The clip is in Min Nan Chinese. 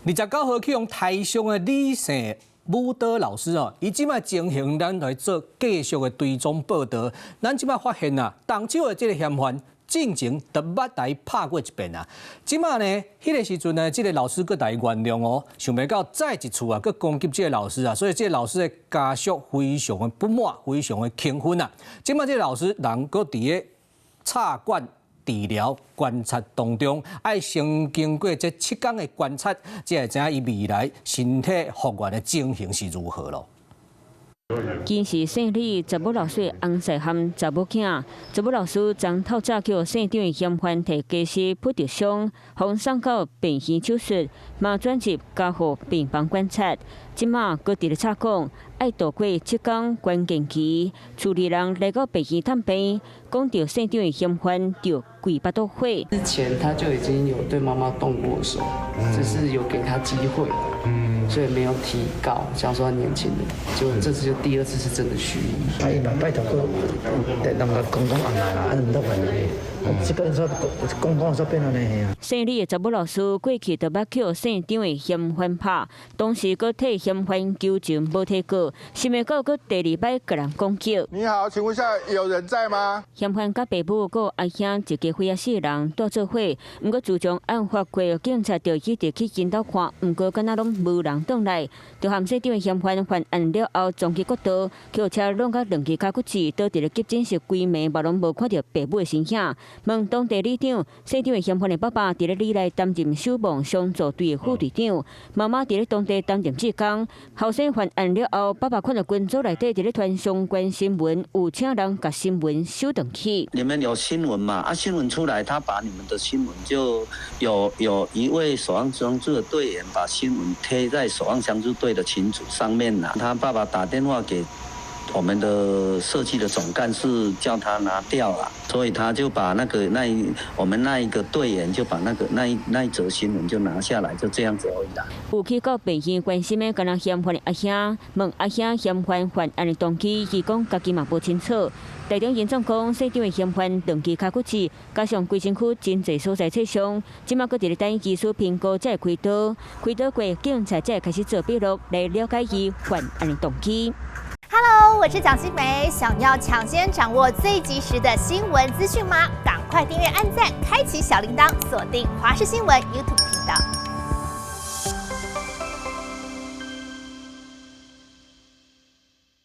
29號去予刣傷的李姓舞蹈老師哦，伊這擺情形，咱來做繼續的追蹤報導。咱這擺發現啊，動手的這个嫌犯進前就捌來拍過一遍啊。這擺呢，彼个時陣呢，這个老師閣來原諒哦，想袂到再一次啊，閣攻擊這个老師啊，所以這个老師的家屬非常的不滿，非常的興奮啊。這擺這个老師人閣佇咧插管治療觀察當中，愛先經過這7天的觀察，才會知影伊未來身體復原的情形是如何咯。今是姓李查某老師翁婿和查某囝，查某老師昨透早予姓張的嫌犯提家私撲著傷，予送到病院手術，嘛轉入加護病房觀察。這馬閣佇咧插管，愛度過7天關鍵期。厝裡人來到病院探病，講著姓張的嫌犯就規腹肚火。之前他就已經有對媽媽動過手，只是有給他機會，所以沒有提告，想說他年輕人，結果這次就第二次是真的蓄意。啊，伊嘛拜託閣，人共講講按來啦，啊，毋得還來。這個說講講說變按呢嘿啊。姓李的查某老師過去就捌予姓張的嫌犯拍，當時閣替嫌犯求情無提告，想袂到閣第二擺共人攻擊。你好，請問一下有人在嗎？嫌犯佮爸母閣阿兄一家伙仔四人蹛做伙，毋過自從案發過，警察就一直去𪜶兜看，毋過敢若攏無人轉來，就和姓張的嫌犯犯案了後，藏去國道，予車挵甲兩支跤骨舌，倒佇咧急診室規暝嘛攏無看著爸母的身影。問當地里長，姓張的嫌犯的爸爸佇咧里內擔任守望相助隊的副隊長，媽媽佇咧當地擔任志工。後生犯案了後，爸爸看著群組內底佇咧傳相關新聞，有請人共新聞收轉去。你們有新聞嘛？啊，新聞出來，他把你們的新聞就有一位守望相助的隊員把新聞貼在守望相助隊的群組上面啦。他爸爸打電話給我們的社區的總幹事，叫他拿掉了，所以他就把那個那一我們那一個隊員就把那個那一那一則新聞就拿下來，就這樣子而已啦。有去到病院關心的，敢若嫌犯的阿兄，問阿兄嫌犯犯案的動機，伊講家己嘛無清楚。台中警長講，姓張的嫌犯兩支跤骨舌，加上規身軀真濟所在切傷，這馬閣佇咧等醫師評估才會開刀。開刀過，警察才會開始做筆錄來了解伊犯案的動機。 Hello，我是蔣新梅，想要搶先掌握最及時的新聞資訊嗎？趕快訂閱、按讚、開啟小鈴鐺，鎖定華視新聞 YouTube 頻道。